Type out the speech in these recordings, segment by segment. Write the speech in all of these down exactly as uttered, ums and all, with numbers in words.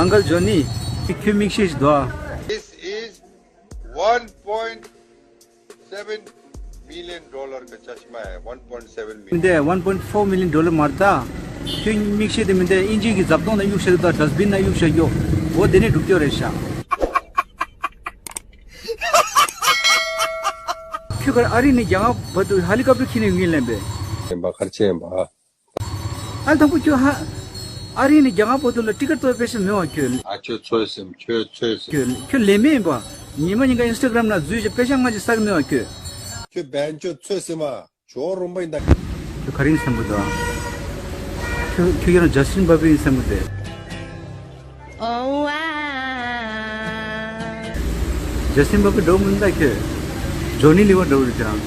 Uncle Johnny, ཁྱོད་མིག་ཤེལ་ཞིག་འདུག་ཨ། This is one point seven million dollar का चश्मा है, one point seven million. མི་འདི་one point four million dollar མ་རེད་ད། ཁྱོད་མིག་ཤེལ་དེ་མི་འདི་ཨིན་ཇི་གི་རྫབ་ཏོང་ནང་གཡུག་བཞག་ད། ཌསཊ་བིན་ནང་གཡུག་བཞག་རྒྱུ། འོ་དེ་ནས་སྒྲུབ་རྒྱུ་རེད་ཤག་ཁྱོད་ག་རེ་ཨ་རི་ནས་རྒྱ་གར་བར་དུ་ཧེ་ལི་ཀོབ་ཊར་ཁྱེར་ནས་ཡོང་གི་ལེན་པས། ཡིན་པ་ག་རེ་བྱས་ཡིན་པ། ཨ་དང་པོ་ཁྱོད་ཧ། ཨ་རི་ནས་རྒྱ་གར་བར་དུ་ལ་ཊི་ཀེཊ་ཏོ་པེ་ཤ་མེད་བ་ཁྱོད། ཨ་ཁྱོད་ཚོད་སེམས་ཁྱོད་ཚོད་སེམས། ཁྱོད་ཁྱོད་ལས་མེད་ཡིན་པ། ཉི་མ་ཉིན་ག་ཨིན་སི་ཊ་གྷ་རམ་ན་འཛུལ་ཞིག་པེ་ཤ་ལྔ་ཅིག་བསགས་མེད་བ་ཁྱོད། ཁྱོད་བན་ཁྱོད་ཚོད་སེམས་མ། ཇོ་རོང་པ་ཡིན་ད། ཁྱོད་ག་རེ་ཡིན་བསམ་གི་འདུག་ཁྱོད་ཁྱོད་ཡང་ཇ་སི་ཊིན་བྷ་བྷི་ཡིན་བསམ་གི་འདུག་ཇ་སི་ཊིན་བྷ་བྷི་འགྲོ་མི་འདུག་ཁྱོད། ཇོ་ནི་ལི་ཝར་འགྲོ་རེད་ཁྱོད་རང་།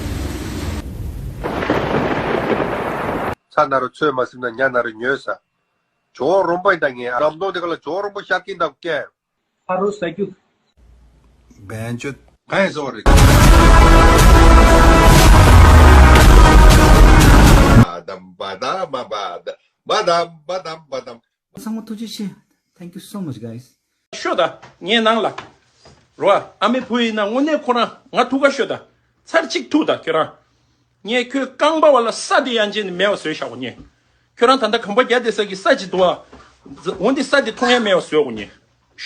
ཚ་ན་རུ་ཚོད་མ་སེམས་ན་ཉ་ན་རུ་ཉོས་ས། ཇོ་རོང་པ་ཡིན་ད་ངས་རམ་མདོ་དེ་ག་ལ་ཇོ་རོང་པ་ཤར་གིན་དང་སྐད། ཕ་རོལ་ས་རྒྱུ། བན་ཆོད། གང་ཡིན་ཟེར་བ་རེད། མ་དམ་པ་དམ་མ་པ་དམ་མ་དམ་པ་དམ་པ་དམ། ཚང་མ་ཐུགས་རྗེ་ཆེ། Thank you so much, guys. ཤོད་ད། ངའི་ནང་ལ། རོ། ཨ་མའི་བུ་ཡིན་ན་དངོས་གནས་ཁོ་རང་ང་ཐུག་ག་ཤོད་ད། ཚར་གཅིག་ཐུག་ད་ཁྱོད་རང་། ངས་ཁྱོད་རྐང་པ་བ་ལ་ས་དེ་ཡང་ཅན་མེད་བ་བཟོས་བཞག་གོ་ངས། ཁྱོད་རང་ད་ལྟ་གོམ་པ་རྒྱག་བསྡད་ས་གི་ས་ཅིག་འདུག་ཨ། འོ་འདི་ས་དེ་མཐོང་ཡ་མེད་བ་བཟོས་གོ་ངས།